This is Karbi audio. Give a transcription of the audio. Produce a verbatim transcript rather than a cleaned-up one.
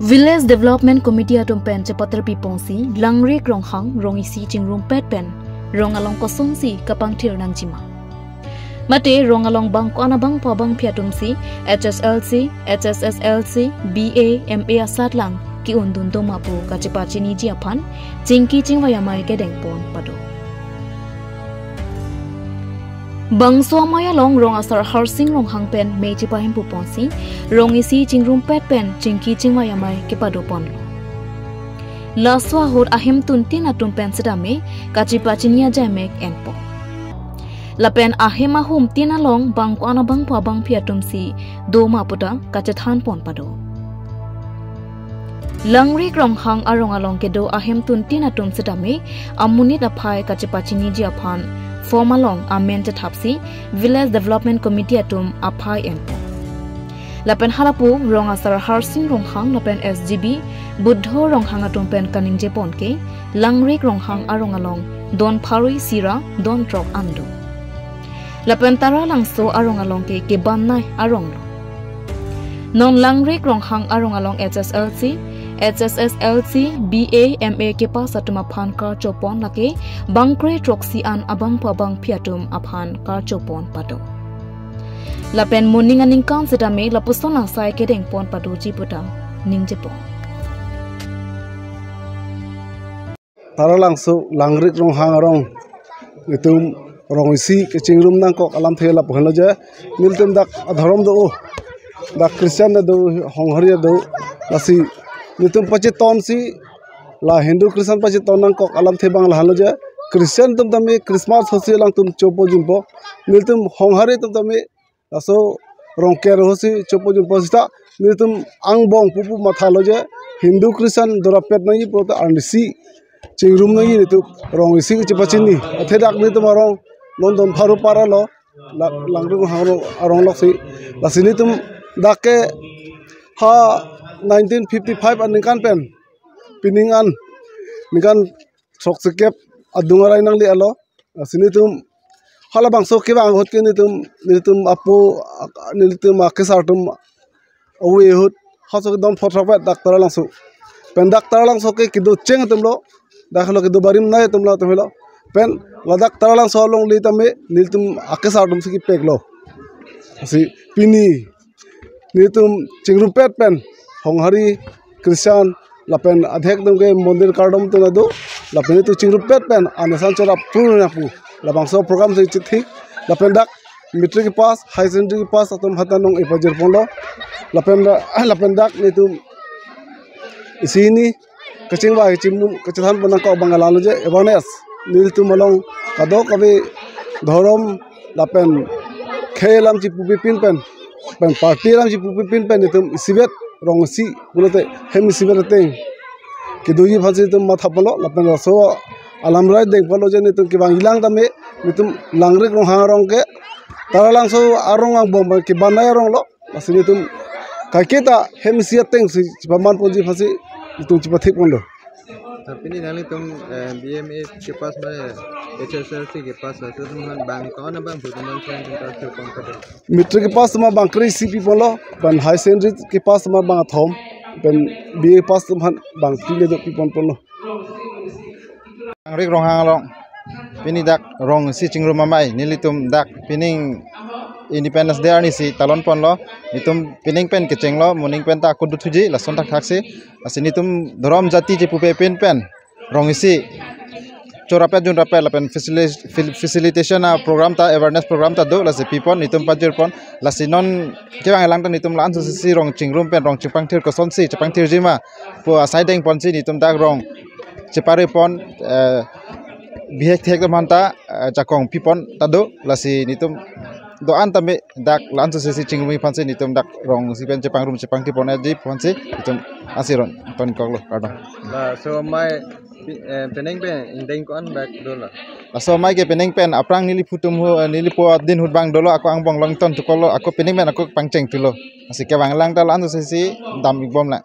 Village Development Committee atum pen chepaterpi ponsi Langrik Ronghang rong isi chingrumpet pen rong along kosonsi kapangthir nangjima, mate rong along bang ko-an abangpo abangpi atumsi H S L C, H S S L C, B A, M A asatlang ke-undun doma pu kachepachiniji aphan chingki chingvai amei kedengpon pado. Bangso amei along rong asar Harsing Ronghang pen mei chepahimpu ponsi rong isi chingrumpet pen chingki chingvai amei kepadoponlo. Laso ahut ahemtun tin atum pen setame kachepachini ajaimek enpo. Lapen ahem ahum tin along bang ko-an abangpo abangpi atumsi doma puta kachethanpon pado. Langrik Ronghang arong along kedo ahemtun tin atum setame amonit aphai kachepachiniji aphan form along amen chethapsi Village Development Committee atum aphai enpo. Lapen halapu rong asar Harsing Ronghang lapen S G B Buddho Ronghang atum pen kaningjepon ke Langrik Ronghang arong along don pharo isi ra don throk an do. Lapen Taralangso arong along ke kebannei aronglo. Non Langrik Ronghang arong along H S L C, H S S L C, B A, M A kepass atum aphan karchopon lake bangkre throksi an abangpo abangpi atum aphan karchopon pado. Lapen moning aningkan setame lapuson asai kedengpon padoji puta ningjepon. Taralangso Langrik Ronghang arong itum rong isi kechingrum nangkok alamthe lapu henlo je, nelitum dak adhorom do, dak Christian do, Honghari do, lasi nelitum pachetonsi la Hindu Christian pacheton nangkok alamthe bang lahenlo je, Christian atum tame Christmas hosi alangtum chopo jumpo, nelitum Honghari atum tame laso rong ker hosi chopo jumpo sita nelitum angbong pupu mathalo je Hindu Christian dorapet nangji pulote arnisi chingrum nangji nelitum rong isi kachepachini. Athe dak nelitum arong London pharo para lo, la- Langrik Ronghang arong, arong loksi. Lasi nelitum dak ke ha nineteen fifty-five aningkan pen pining an ningkan throksikep adung arai nangle-alo. Lasi nelitum halabangso kevang ahut ke nelitum, nelitum apo, nelitum akesar atum ave ahut halaso kedon photrok vet dak Taralangso. Pen dak Taralangso ke kedo cheng atumlo, dak lo kedo barim nei atumlo, atumlo. Pen ladak Taralangso alongle tame nelitum akesar atumsi kepeklo. Lasi pini nelitum chingrumpet pen Honghari Christian lapen adhek atum ke mondir kardom atum do, lapen nelitum chingrumpet pen anesan chorap pur napu labangso program si chithik, lapen dak matric kepass, higher secondary kepass atum hata nong ipajirponlo, lapen da- lapen dak nelitum isi hini kachingvai kachingrum kachethanpon nangkok bang alamlo je awareness nelitum along kadokave dhorom lapen khei alam chepupepin pen, pen party alam chepupepin pen nelitum isivet rong isi pulote hem isivet ateng kedoji aphansi nelitum mathaponlo, lapen laso alamrai dengponlo je nelitum kevang ilang tame nelitum Langrik Ronghang arong ke Taralangso arong angbong kebannei aronglo. Lasi nelitum kaiketa hem isi atengsi chepamanponji aphansi nelitum chepathikponlo. Tapi ni nanglitum, eh, B M A kepass ma, H S L C kepass, laso atum aphan bang ko-an abangpi atum aphan kang kang kang kang kang. Matric kepass ma bangkre isi piponlo, pen higher secondary kepass ma bangthom, pen B A pass atum aphan bangphli le do piponponlo. Langrik Ronghang along pini dak rong isi chingrum amei nelitum dak pining Independence Day arnisi talonponlo. Nelitum pining pen kechenglo, moning pen ta akut dothuji, lason thakthaksi. Lasi nelitum dhorom jati chepupepin pen rong isi chorapet junrapet lapen facili- fil- facilitation aprogram ta, awareness program ta do, lasi pipon nelitum pajirpon. Lasi non kevang ilang ta nelitum la-an sosisi rong chingrum pen rong chepangthir kosonsi chepangthirjima pu asai dengponsi nelitum dak rong cheparipon, eh, bihek thek atum aphanta, eh, jakong pipon ta do, lasi nelitum do-an tame dak la-an sosisi chingrum aphansi nelitum dak rong isi pen chepangrum chepangthirponji aphansi nelitum ansi ron tonkoklo, kardom. Laso amei pi- eh, penang pen ingdeng ko-an bak dolo? Laso amei ke penang pen aphrang neli phu atum ho, eh, neli po adin ahut bang dolo, ako angbong along tonthulo, ako penang pen ako pangchengthulo. Lasi kevang ilang ta la-an sosisi dam-ikbomlang.